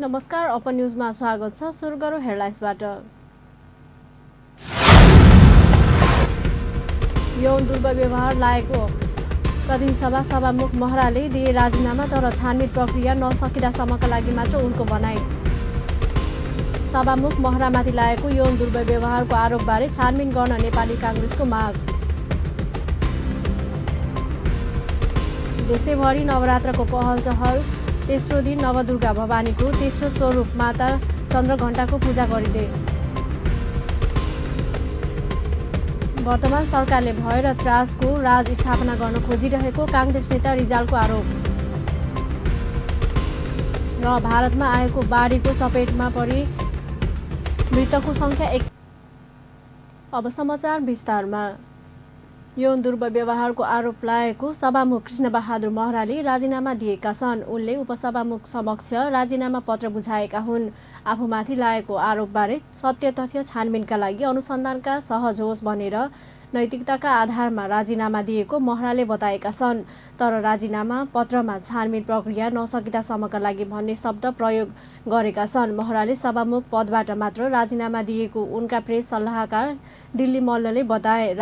नमस्कार, ओपन न्यूजमा स्वागत छ। सुरु गरौँ हेडलाइन्सबाट। यौन दुर्व्यवहार लागेको प्रतिनिधि सभा सभामुख महराले दिए राजीनामा, तर छानबिन प्रक्रिया नसकिदासम्मका लागि मात्र उनको भनाई। सभामुख महरामाथि लागेको यौन दुर्व्यवहारको आरोपबारे छानबिन गर्न नेपाली कांग्रेसको माग। देशैभरि नवरात्रको पहल चहल। तेस्रो दिन नवदुर्गा भवानीको तेस्रो स्वरूप माता चन्द्रघण्टाको पूजा गरिँदै। वर्तमान सरकारले भय र त्रासको राज स्थापना गर्न खोजिरहेको कांग्रेस नेता रिजालको आरोप। र भारतमा आएको बाढीको चपेटमा परि मृतकको संख्या 1। अब समाचार विस्तारमा। यौन दुर्व्यवहारको आरोप लागेको सभामुख कृष्णबहादुर महराले राजीनामा दिएका छन्। उनले उपसभामुख समक्ष राजीनामा पत्र बुझाएका हुन्। आफूमाथि लागेको आरोपबारे सत्य तथ्य छानबिनका लागि अनुसन्धानका सहज होस् भनेर नैतिकताका आधारमा राजीनामा दिएको महराले बताएका छन्। तर राजीनामा पत्रमा छानबिन प्रक्रिया नसकिदासम्मका लागि भन्ने शब्द प्रयोग गरेका छन्। महराले सभामुख पदबाट मात्र राजीनामा दिएको उनका प्रेस सल्लाहकार दिल्ली मल्लले बताए।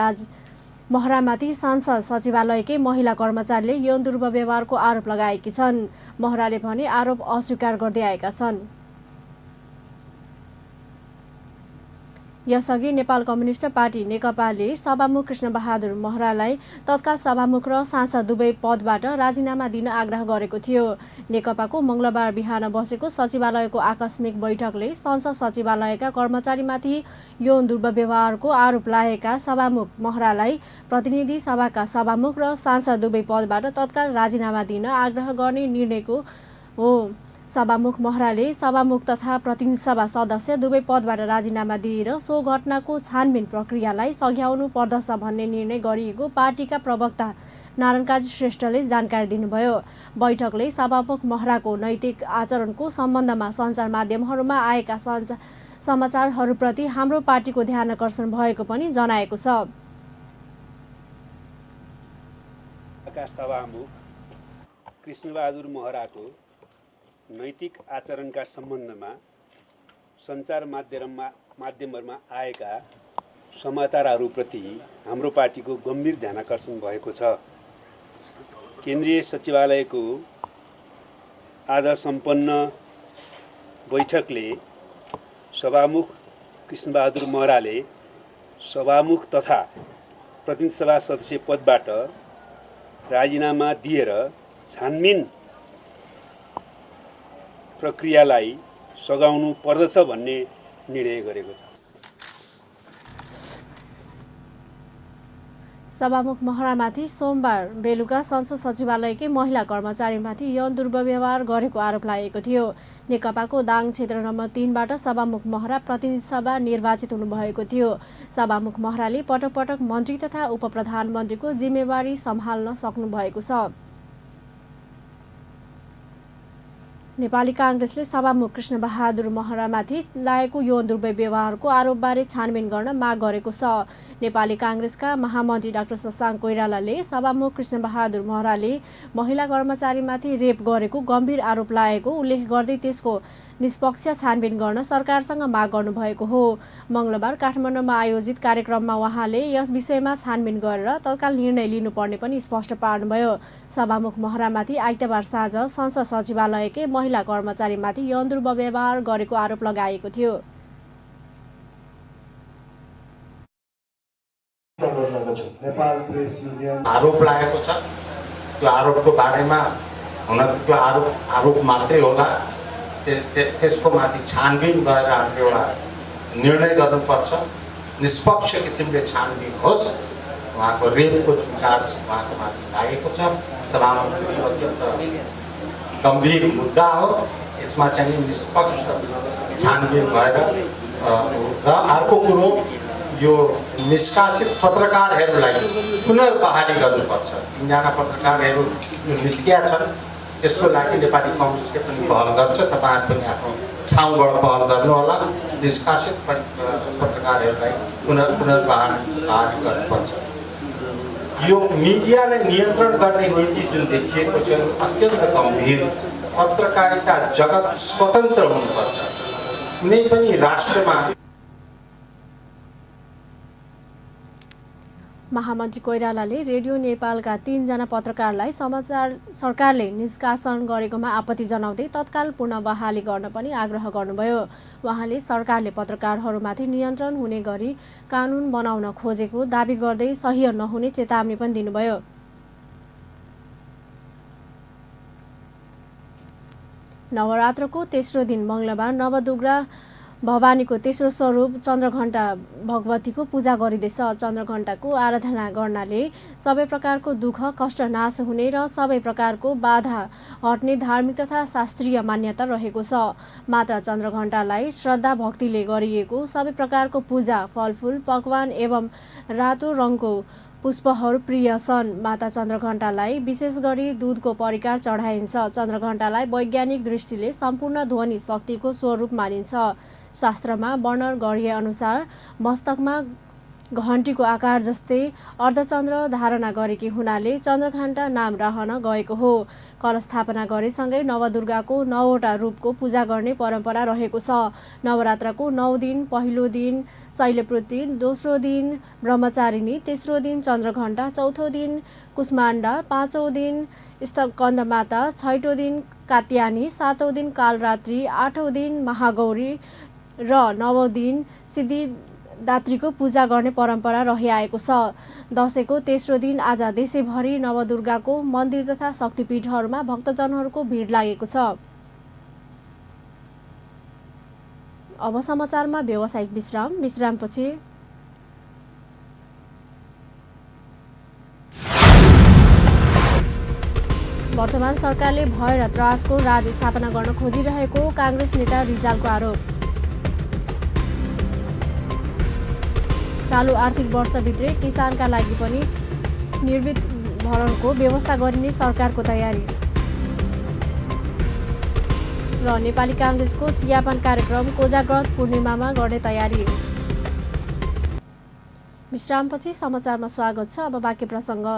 महरामाथि संसद सचिवालयकै महिला कर्मचारीले यौन दुर्व्यवहारको आरोप लगाएकी छन्। महराले भने आरोप अस्वीकार गर्दै आएका छन्। यसअघि नेपाल कम्युनिस्ट पार्टी नेकपाले सभामुख कृष्णबहादुर महरालाई तत्काल सभामुख र सांसद दुवै पदबाट राजीनामा दिन आग्रह गरेको थियो। नेकपाको मंगलबार बिहान बसेको सचिवालयको आकस्मिक बैठकले संसद सचिवालयका कर्मचारीमाथि यौन दुर्व्यवहारको आरोप लागेका सभामुख महरालाई प्रतिनिधि सभाका सभामुख र सांसद दुवै पदबाट तत्काल राजीनामा दिन आग्रह गर्ने निर्णयको हो। सभामुख महराले सभामुख तथा प्रतिनिधि सभा सदस्य दुवै पदबाट राजीनामा दिएर सो घटनाको छानबिन प्रक्रियालाई सघ्याउनु पर्दछ भन्ने निर्णय गरिएको पार्टीका प्रवक्ता नारायण काजी श्रेष्ठले जानकारी दिनुभयो। बैठकले सभामुख महराको नैतिक आचरणको सम्बन्धमा सञ्चार माध्यमहरूमा आएका समाचारहरूप्रति हाम्रो पार्टीको ध्यान आकर्षण भएको पनि जनाएको छ। सभामुख कृष्णबहादुर महराको नैतिक आचरणका सम्बन्धमा सञ्चार माध्यमहरूमा आएका समाचारहरूप्रति हाम्रो पार्टीको गम्भीर ध्यानाकर्षण भएको छ। केन्द्रीय सचिवालयको आज सम्पन्न बैठकले सभामुख कृष्णबहादुर महराले सभामुख तथा प्रतिनिधि सभा सदस्य पदबाट राजीनामा दिएर छानबिन प्रक्रियालाई सघाउनु पर्दछ भन्ने निर्णय गरेको छ। सभामुख महरामाथि सोमबार बेलुका संसद सचिवालयकै महिला कर्मचारीमाथि यौन दुर्व्यवहार गरेको आरोप लागेको थियो। नेकपाको दाङ क्षेत्र नम्बर 3बाट सभामुख महरा प्रतिनिधि सभा निर्वाचित हुनुभएको थियो। सभामुख महराले पटक पटक मन्त्री तथा उपप्रधानमन्त्रीको जिम्मेवारी सम्हाल्न सक्नुभएको छ। नेपाली कांग्रेसले सभामुख कृष्णबहादुर महरामाथि लागेको यौन दुर्व्यवहारको आरोपबारे छानबिन गर्न माग गरेको छ। नेपाली कांग्रेसका महामन्त्री डाक्टर शशाङ्क कोइरालाले सभामुख कृष्णबहादुर महराले महिला कर्मचारीमाथि रेप गरेको गम्भीर आरोप लागेको उल्लेख गर्दै त्यसको निष्पक्ष छानबिन गर्न सरकारसँग माग गर्नुभएको हो। मंगलबार काठमाडौँमा आयोजित कार्यक्रममा उहाँले यस विषयमा छानबिन गरेर तत्काल निर्णय लिनुपर्ने पनि स्पष्ट पार्नुभयो। सभामुख महरामाथि आइतबार साँझ संसद सचिवालयकै महिला कर्मचारीमाथि यौन दुर्व्यवहार गरेको आरोप लगाएको थियो। आरोप लागेको छ। त्यो आरोपको बारेमा हुन त्यो आरोप मात्रै होला, त्यसको माथि छानबिन गरेर हामीले एउटा निर्णय गर्नुपर्छ। निष्पक्ष किसिमले छानबिन होस्। उहाँको रेपको जुन चार्ज उहाँको माथि लागेको छ, सभामुखको यो अत्यन्त गम्भीर मुद्दा हो। यसमा चाहिँ निष्पक्ष छानबिन भएर र अर्को कुरो यो निष्कासित पत्रकारहरूलाई पुनर्बहाली गर्नुपर्छ। 3 जना पत्रकारहरू जो निस्किया छन् त्यसको लागि नेपाली कांग्रेसले पनि पहल गर्छ। तपाईहरु पनि आफ्नो ठाउँबाट पहल गर्नुहोला। निष्कासित पत्रकारहरूलाई पुनर्बहाली गर्नुपर्छ। यो मिडियालाई नियन्त्रण गर्ने नीति जुन देखिएको छ अत्यन्त गम्भीर पत्रकारिता जगत स्वतन्त्र हुनुपर्छ। कुनै पनि राष्ट्रमा महामन्त्री कोइरालाले रेडियो नेपालका 3 जना पत्रकारलाई समाचार सरकारले निष्कासन गरेकोमा आपत्ति जनाउँदै तत्काल पुनः बहाली गर्न पनि आग्रह गर्नुभयो। उहाँले सरकारले पत्रकारहरूमाथि नियन्त्रण हुने गरी कानुन बनाउन खोजेको दाबी गर्दै सह्य नहुने चेतावनी पनि दिनुभयो। नवरात्रको तेस्रो दिन मङ्गलबार नवदुर्गा भवानीको तेस्रो स्वरूप चन्द्रघण्टा भगवतीको पूजा गरिँदैछ। चन्द्रघण्टाको आराधना गर्नाले सबै प्रकारको दुःख कष्ट नाश हुने र सबै प्रकारको बाधा हट्ने धार्मिक तथा शास्त्रीय मान्यता रहेको छ। माता चन्द्रघण्टालाई श्रद्धा भक्तिले गरिएको सबै प्रकारको पूजा फलफुल पकवान एवं रातो रङको पुष्पहरू प्रिय छन्। माता चन्द्रघण्टालाई विशेष गरी दुधको परिकार चढाइन्छ। चन्द्रघण्टालाई वैज्ञानिक दृष्टिले सम्पूर्ण ध्वनि शक्तिको स्वरूप मानिन्छ। शास्त्रमा वर्णन गरिए अनुसार मस्तकमा घण्टीको आकार जस्तै अर्धचन्द्र धारणा गरेकी हुनाले चन्द्रघण्टा नाम रहन गएको हो। कलस्थापना गरेसँगै नवदुर्गाको 9वटा रूपको पूजा गर्ने परम्परा रहेको छ। नवरात्रको 9 दिन पहिलो दिन शैलपुत्री, दोस्रो दिन ब्रह्मचारिणी, तेस्रो दिन चन्द्रघण्टा, चौथो दिन कुष्माण्डा, पाँचौं दिन स्कन्दमाता, छैटौं दिन कात्यायनी, सातौं दिन कालरात्रि, आठौं दिन महागौरी र नवौं दिन सिद्धिदात्रीको पूजा गर्ने परम्परा रहिआएको छ। दशैंको तेस्रो दिन आज देशैभरि नवदुर्गाको मन्दिर तथा शक्तिपीठहरूमा भक्तजनहरूको भिड लागेको छ। अब समाचारमा व्यावसायिक विश्रामपछि वर्तमान सरकारले भय र त्रासको राज स्थापना गर्न खोजिरहेको काङ्ग्रेस नेता रिजालको आरोप। चालु आर्थिक वर्षभित्रै किसानका लागि पनि निर्वित भरणको व्यवस्था गरिने सरकारको तयारी र नेपाली काङ्ग्रेसको चियापान कार्यक्रम कोजाग्रत पूर्णिमामा गर्ने तयारी। विश्रामपछि समाचारमा स्वागत छ। अब बाँकी प्रसङ्ग।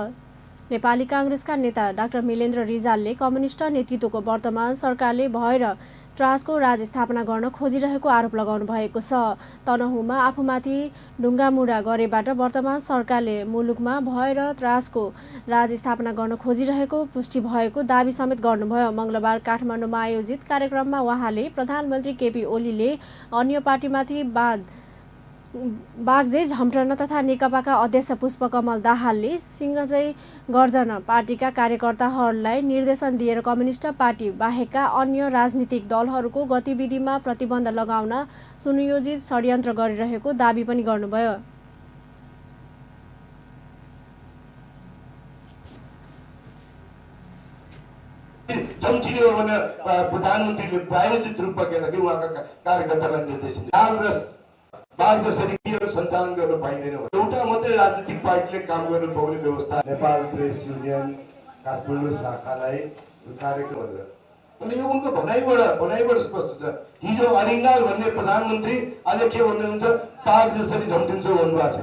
नेपाली काङ्ग्रेसका नेता डाक्टर मिलेन्द्र रिजालले कम्युनिस्ट नेतृत्वको वर्तमान सरकारले भय र त्रासको राज स्थापना गर्न खोजिरहेको आरोप लगाउनु भएको छ। तनहुँमा आफूमाथि ढुङ्गामुढा गरेबाट वर्तमान सरकारले मुलुकमा भय र त्रासको राज स्थापना गर्न खोजिरहेको पुष्टि भएको दाबी समेत गर्नुभयो। मङ्गलबार काठमाडौँमा आयोजित कार्यक्रममा उहाँले प्रधानमन्त्री केपी ओलीले अन्य पार्टीमाथि बागजै झम्टन तथा नेकपाका अध्यक्ष पुष्पकमल दाहालले सिंहजै गर्जन पार्टीका कार्यकर्ताहरूलाई निर्देशन दिएर कम्युनिस्ट पार्टी बाहेकका अन्य राजनीतिक दलहरूको गतिविधिमा प्रतिबन्ध लगाउन सुनियोजित षड्यन्त्र गरिरहेको दाबी पनि गर्नुभयो। जम्चिने हो भने प्रधानमन्त्रीले प्रायोजित रूपमा के भन्दाखेरि उहाँका कार्यकर्तालाई निर्देशन बाघ जसरी सञ्चालन गर्न पाइँदैन। एउटा मात्रै राजनीतिक पार्टीले काम गर्न पाउने व्यवस्था नेपाल प्रेस युनियन काठमाडौँ शाखालाई कार्यक्रम गरेर अनि यो उनको भनाइबाट स्पष्ट छ। हिजो अरिङ्गाल भन्ने प्रधानमन्त्री आज के भन्नुहुन्छ, बाघ जसरी झम्टिन्छ भन्नुभएको छ।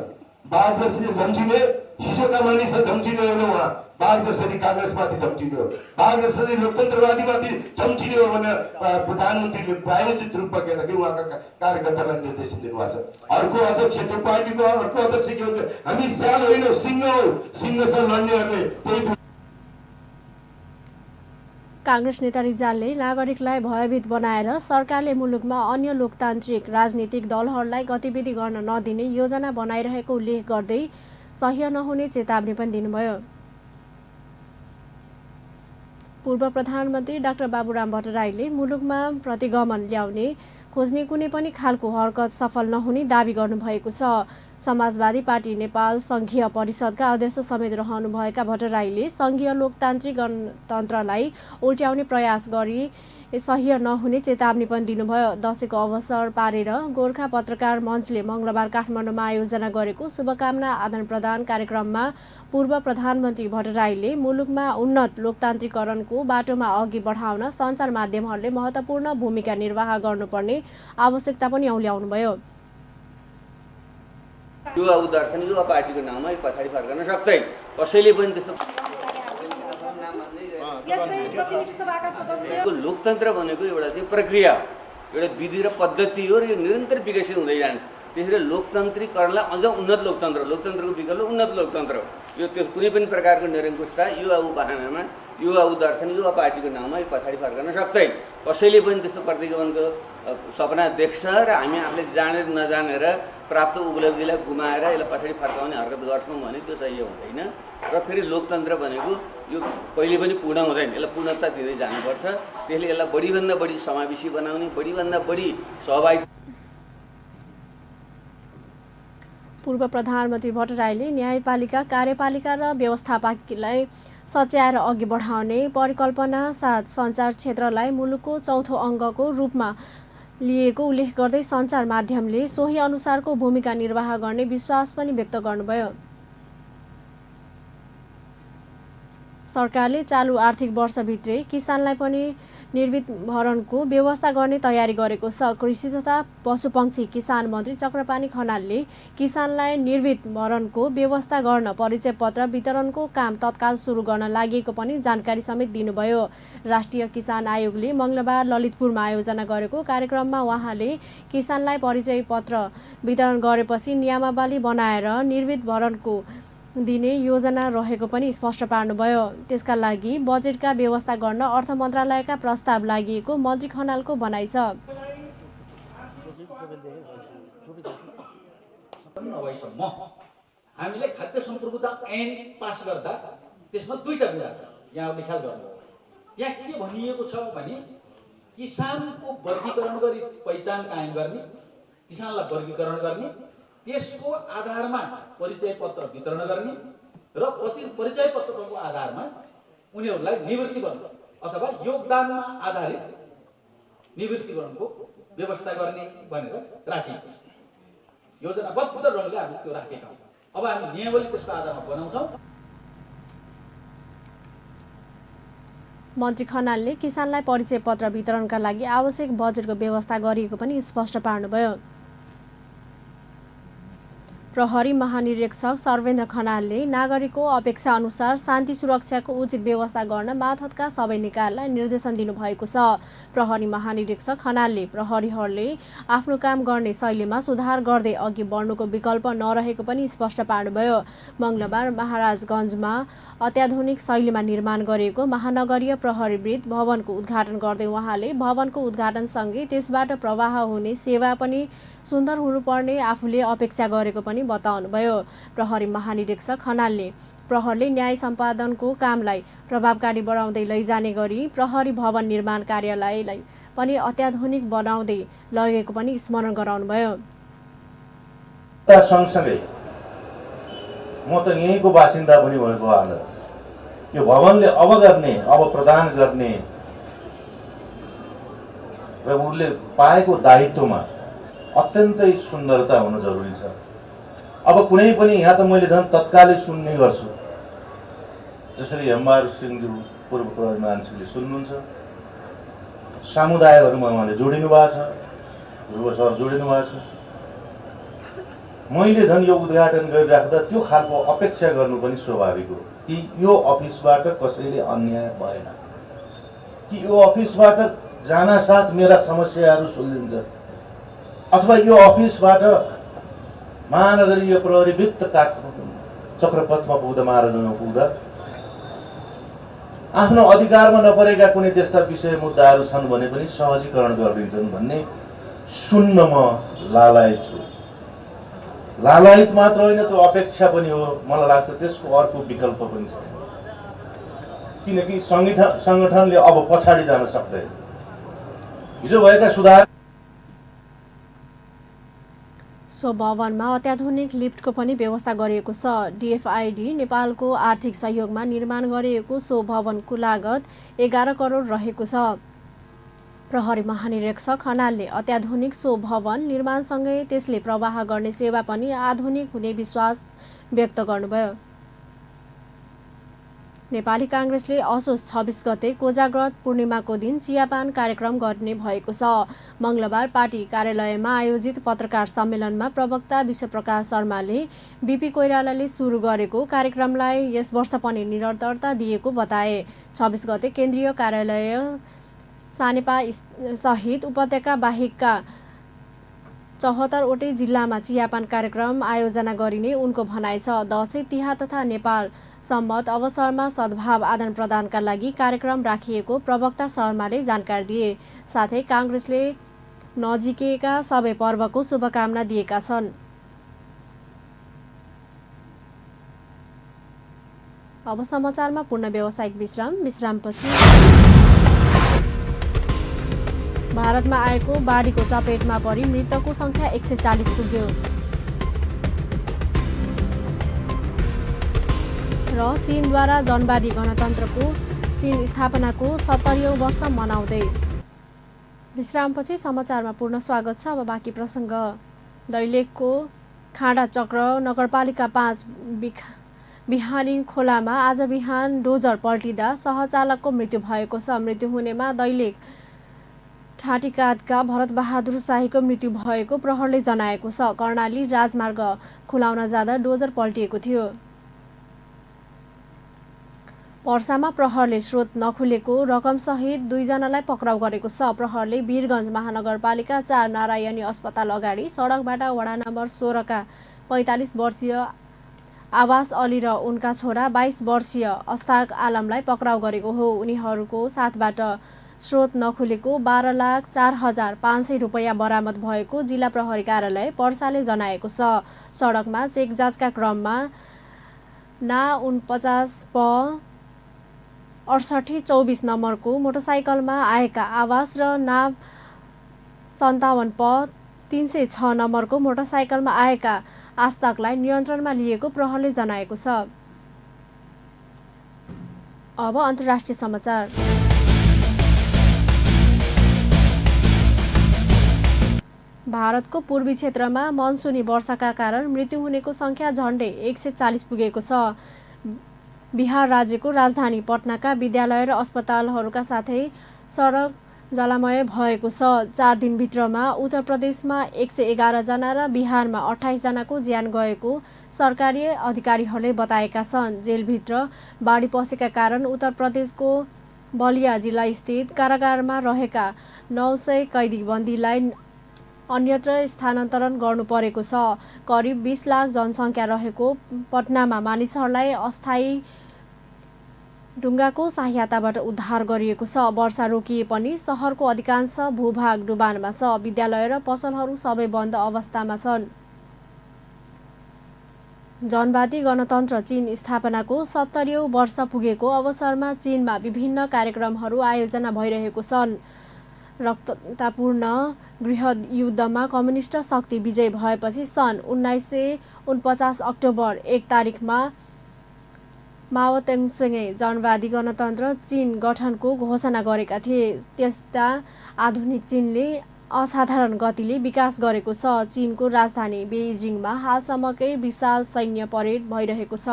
बाघ जसरी झम्टिने हिजोका मानिस झम्टिने होइन, उहाँ बाघ जसरी काङ्ग्रेस पार्टी झम्टिने हो। बाघ जसरी लोकतन्त्रवादीमाथि झम्टिने हो भने प्रधानमन्त्रीले प्रायोजित रूपमा के भन्दाखेरि उहाँका कार्यकर्तालाई निर्देशन दिनुभएको छ। अर्को अध्यक्ष त्यो पार्टीको अर्को अध्यक्ष के भन्छ, हामी स्याल होइनौँ, सिंह हौ, सिंहसँग लड्नेहरूले त्यही। काङ्ग्रेस नेता रिजालले नागरिकलाई भयभीत बनाएर सरकारले मुलुकमा अन्य लोकतान्त्रिक राजनीतिक दलहरूलाई गतिविधि गर्न नदिने योजना बनाइरहेको उल्लेख गर्दै सह्य नहुने चेतावनी पनि दिनुभयो। पूर्व प्रधानमन्त्री डाक्टर बाबुराम भट्टराईले मुलुकमा प्रतिगमन ल्याउने खोज्ने कुनै पनि खालको हरकत सफल नहुने दाबी गर्नुभएको छ। समाजवादी पार्टी नेपाल सङ्घीय परिषदका अध्यक्ष समेत रहनुभएका भट्टराईले सङ्घीय लोकतान्त्रिक गणतन्त्रलाई उल्ट्याउने प्रयास गरी सह्य नहुने चेतावनी पनि दिनुभयो। दशैंको अवसर पारेर गोर्खा पत्रकार मञ्चले मङ्गलबार काठमाडौँमा आयोजना गरेको शुभकामना आदान-प्रदान कार्यक्रममा पूर्व प्रधानमन्त्री भट्टराईले मुलुकमा उन्नत लोकतान्त्रिकरणको बाटोमा अघि बढाउन सञ्चार माध्यमहरूले महत्त्वपूर्ण भूमिका निर्वाह गर्नुपर्ने आवश्यकता पनि औल्याउनुभयो। युवा उद्दर्शन युवा पार्टीको नाममा पछाडि फर्कन सक्दैन, कसैले पनि त्यस्तो यस्तै प्रतिनिधि सभाका सदस्य लोकतन्त्र भनेको एउटा चाहिँ प्रक्रिया हो, एउटा विधि र पद्धति हो र यो निरन्तर विकसित हुँदै जान्छ। त्यसैले लोकतन्त्रीकरणलाई अझ उन्नत लोकतन्त्रको विकल्प उन्नत लोकतन्त्र हो। यो त्यो कुनै पनि प्रकारको निरङ्कुशता युवा बहानामा युवा दर्शन युवा पार्टीको नाउँमा यो पछाडि फर्कन सक्दैन। कसैले पनि त्यस्तो प्रतिगमनको सपना देख्छ र हामी आफूले जानेर नजानेर प्राप्त उपलब्धिलाई गुमाएर यसलाई पछाडि फर्काउने हरकत गर्छौँ भने त्यो सही हुँदैन। र फेरि लोकतन्त्र भनेको यो कहिले पनि पूर्ण हुँदैन, यसलाई पूर्णता दिँदै जानुपर्छ। त्यसले यसलाई बढीभन्दा बढी समावेशी बनाउने, बढीभन्दा बढी सहभागी। पूर्व प्रधानमन्त्री भट्टराईले न्यायपालिका कार्यपालिका र व्यवस्थापकीयलाई सच्याएर अघि बढाउने परिकल्पना साथ सञ्चार क्षेत्रलाई मुलुकको चौथो अङ्गको रूपमा लिएको उल्लेख गर्दै सञ्चार माध्यमले सोही अनुसारको भूमिका निर्वाह गर्ने विश्वास पनि व्यक्त गर्नुभयो। सरकारले चालु आर्थिक वर्षभित्रै किसानलाई पनि निर्वित भरणको व्यवस्था गर्ने तयारी गरेको छ। कृषि तथा पशुपक्षी किसान मन्त्री चक्रपाणी खनालले किसानलाई निर्वित भरणको व्यवस्था गर्न परिचय पत्र वितरणको काम तत्काल सुरु गर्न लागेको पनि जानकारी समेत दिनुभयो। राष्ट्रिय किसान आयोगले मङ्गलबार ललितपुरमा आयोजना गरेको कार्यक्रममा उहाँले किसानलाई परिचय पत्र वितरण गरेपछि नियमावली बनाएर निर्वित भरणको दिने योजना रहेको पनि स्पष्ट पार्नुभयो। त्यसका लागि बजेटका व्यवस्था गर्न अर्थ मन्त्रालयका प्रस्ताव लागिएको मन्त्री खनालको भनाइ छ। हामीले खाद्य सम्प्रभुता ऐन पास गर्दा त्यसमा दुईटा कुरा छ, यहाँहरूले ख्याल गर्नु। त्यहाँ के भनिएको छ भने किसानको वर्गीकरण गरी पहिचान कायम गर्ने, किसानलाई वर्गीकरण गर्ने, त्यसको आधारमा परिचय पत्र वितरण गर्ने र पछि परिचय पत्रको आधारमा उनीहरूलाई निवृत्तिकरण अथवा योगदानमा आधारित निवृत्तिकरणको व्यवस्था गर्ने भनेर राखिएको छ। योजनाबद्ध ढङ्गले हामीले त्यो राखेका हौँ। अब हामी नियमावली त्यसको आधारमा बनाउँछौँ। मन्त्री खनालले किसानलाई परिचय पत्र वितरणका लागि आवश्यक बजेटको व्यवस्था गरिएको पनि स्पष्ट पार्नुभयो। प्रहरी महानिरीक्षक सर्वेन्द्र खनालले नागरिकको अपेक्षा अनुसार शान्ति सुरक्षाको उचित व्यवस्था गर्न मातहतका सबै निकायलाई निर्देशन दिनुभएको छ। प्रहरी महानिरीक्षक खनालले प्रहरीहरूले आफ्नो काम गर्ने शैलीमा सुधार गर्दै अघि बढ्नुको विकल्प नरहेको पनि स्पष्ट पार्नुभयो। मङ्गलबार महाराजगञ्जमा अत्याधुनिक शैलीमा निर्माण गरिएको महानगरीय प्रहरी वृत्त भवनको उद्घाटन गर्दै उहाँले भवनको उद्घाटनसँगै त्यसबाट प्रवाह हुने सेवा पनि सुन्दर हुनुपर्ने आफूले अपेक्षा गरेको पनि बताउनुभयो। प्रहरी महानिरीक्षक खनालले प्रहरले न्याय सम्पादनको कामलाई प्रभावकारी बनाउँदै लैजाने गरी प्रहरी भवन निर्माण कार्यालयलाई पनि अत्याधुनिक बनाउँदै लगेको पनि स्मरण गराउनुभयो। सँगसँगै म त यहीँको बासिन्दा पनि भएको हाल यो भवनले अब गर्ने अब प्रदान गर्ने र उसले पाएको दायित्वमा अत्यन्तै सुन्दरता हुन जरुरी छ। अब कुनै पनि यहाँ त मैले झन् तत्कालै सुन्ने गर्छु, जसरी हेमबहादुर सिंहज्यू पूर्व प्रहरी महानिरीक्षकले सुन्नुहुन्छ, समुदायहरूमा उहाँले जोडिनु भएको छ, ध्रुव सर जोडिनु भएको छ। मैले झन् यो उद्घाटन गरिराख्दा त्यो खालको अपेक्षा गर्नु पनि स्वाभाविक हो कि यो अफिसबाट कसैले अन्याय भएन, कि यो अफिसबाट जानासाथ मेरा समस्याहरू सुल्झिन्छ, अथवा यो अफिसबाट महानगरीय प्रहरी वृत्त चक्रपथमा पुग्दा महाराजमा पुग्दा आफ्नो अधिकारमा नपरेका कुनै त्यस्ता विषय मुद्दाहरू छन् भने पनि सहजीकरण गरिदिन्छन् भन्ने सुन्न म लालायत छु। लालायत मात्र होइन, त्यो अपेक्षा पनि हो। मलाई लाग्छ त्यसको अर्को विकल्प पनि छ, किनकि संगठनले अब पछाडि जान सक्दैन। हिजो भएका सुधार सो भवनमा अत्याधुनिक लिफ्टको पनि व्यवस्था गरिएको छ। डिएफआइडी नेपालको आर्थिक सहयोगमा निर्माण गरिएको सो भवनको लागत 11 करोड रहेको छ। प्रहरी महानिरीक्षक खनालले अत्याधुनिक सो भवन निर्माणसँगै त्यसले प्रवाह गर्ने सेवा पनि आधुनिक हुने विश्वास व्यक्त गर्नुभयो। नेपाली काङ्ग्रेसले असोज 26 गते कोजाग्रत पूर्णिमाको दिन चियापान कार्यक्रम गर्ने भएको छ। मङ्गलबार पार्टी कार्यालयमा आयोजित पत्रकार सम्मेलनमा प्रवक्ता विश्वप्रकाश शर्माले बीपी कोइरालाले सुरु गरेको कार्यक्रमलाई यस वर्ष पनि निरन्तरता दिएको बताए। 26 गते केन्द्रीय कार्यालय सानेपा सहित उपत्यका बाहेकका 74वटै जिल्लामा चियापान कार्यक्रम आयोजना गरिने उनको भनाइ छ। दशैं तिहार तथा नेपाल सम्मत अवसरमा सद्भाव आदान प्रदानका लागि कार्यक्रम राखिएको प्रवक्ता शर्माले जानकारी दिए। साथै काङ्ग्रेसले नजिकेका सबै पर्वको शुभकामना दिएका छन्। अब समाचारमा पूर्ण व्यावसायिक विश्रामपछि भारतमा आएको बाढीको चपेटमा परी मृतकको संख्या 140 पुग्यो र चीनद्वारा जनवादी गणतन्त्रको चीन स्थापनाको 70औं वर्ष मनाउँदै। विश्रामपछि समाचारमा पूर्ण स्वागत छ। अब बाँकी प्रसङ्ग। दैलेखको खाँडा चक्र नगरपालिका 5 बिहानी खोलामा आज बिहान डोजर पल्टिँदा सहचालकको मृत्यु भएको छ। मृत्यु हुनेमा दैलेख ठाटीकादका भरतबहादुर शाहीको मृत्यु भएको प्रहरले जनाएको छ। कर्णाली राजमार्ग खुलाउन जाँदा डोजर पल्टिएको थियो। पर्सामा प्रहरले स्रोत नखुलेको रकमसहित 2 जनालाई पक्राउ गरेको छ। प्रहरले वीरगञ्ज महानगरपालिका 4 नारायणी अस्पताल अगाडि सडकबाट वडा नम्बर 16 का 45 वर्षीय आवास अली र उनका छोरा 22 वर्षीय अस्ताक आलमलाई पक्राउ गरेको हो। उनीहरूको साथबाट स्रोत नखुलेको 12,04,500 रुपैयाँ बरामद भएको जिल्ला प्रहरी कार्यालय पर्साले जनाएको छ। सडकमा चेक जाँचका क्रममा ना 49 प 6824 नम्बरको मोटरसाइकलमा आएका आवास र ना 57 प 306 नम्बरको मोटरसाइकलमा आएका आस्ताकलाई नियन्त्रणमा लिएको प्रहरले जनाएको छ। अब अन्तर्राष्ट्रिय समाचार। भारतको पूर्वी क्षेत्रमा मनसुनी वर्षाका कारण मृत्यु हुनेको संख्या झन्डै 140 पुगेको छ। बिहार राज्यको राजधानी पटनाका विद्यालय र अस्पतालहरूका साथै सडक जलामय भएको छ। 4 दिनभित्रमा उत्तर प्रदेशमा 111 जना र बिहारमा 28 जनाको ज्यान गएको सरकारी अधिकारीहरूले बताएका छन्। जेलभित्र बाढी पसेका कारण उत्तर प्रदेशको बलिया जिल्ला स्थित कारागारमा रहेका 900 कैदी बन्दीलाई अन्यत्र स्थानान्तरण गर्नु परेको छ। करिब 20 लाख जनसङ्ख्या रहेको पटनामा मानिसहरूलाई अस्थायी ढुङ्गाको सहायताबाट उद्धार गरिएको छ। वर्षा रोकिए पनि सहरको अधिकांश भूभाग डुबानमा छ। विद्यालय र पसलहरू सबै बन्द अवस्थामा छन्। जनवादी गणतन्त्र चीन स्थापनाको 70औं वर्ष पुगेको अवसरमा चीनमा विभिन्न कार्यक्रमहरू आयोजना भइरहेको छन्। रक्ततापूर्ण गृहयुद्धमा कम्युनिस्ट शक्ति विजय भएपछि सन् 1949 अक्टोबर 1 तारिखमा माओ त्सेङले जनवादी गणतन्त्र चीन गठनको घोषणा गरेका थिए। त्यस्ता आधुनिक चीनले असाधारण गतिले विकास गरेको छ। चीनको राजधानी बेइजिङमा हालसम्मकै विशाल सैन्य परेड भइरहेको छ।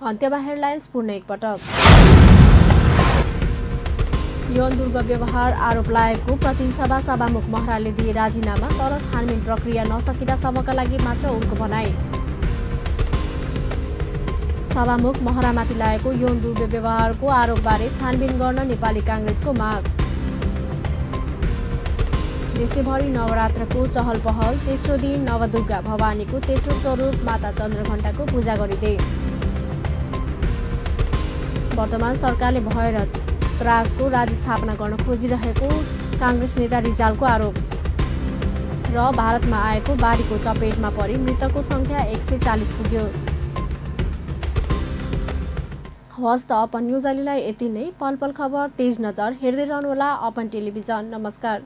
अन्त्यमा हेडलाइन्स पुनः एकपटक। यौन दुर्व्यवहार आरोप लागेको प्रतिनिधि सभामुख महराले दिए राजीनामा, तर छानबिन प्रक्रिया नसकिदासम्मका लागि मात्र उनको भनाई। सभामुख महरामाथि लागेको यौन दुर्व्यवहारको आरोपबारे छानबिन गर्न नेपाली काङ्ग्रेसको माग। देशैभरि नवरात्रको चहल पहल। तेस्रो दिन नवदुर्गा भवानीको तेस्रो स्वरूप माता चन्द्रघण्टाको पूजा गरिँदै। वर्तमान सरकारले भय र त्रासको राज्य स्थापना गर्न खोजिरहेको काङ्ग्रेस नेता रिजालको आरोप। र भारतमा आएको बाढीको चपेटमा परी मृतकको संख्या 140 पुग्यो। हवस् त अपन न्युज अहिलेलाई यति नै। पल पल खबर तेज नजर हेर्दै रहनुहोला अपन टेलिभिजन। नमस्कार।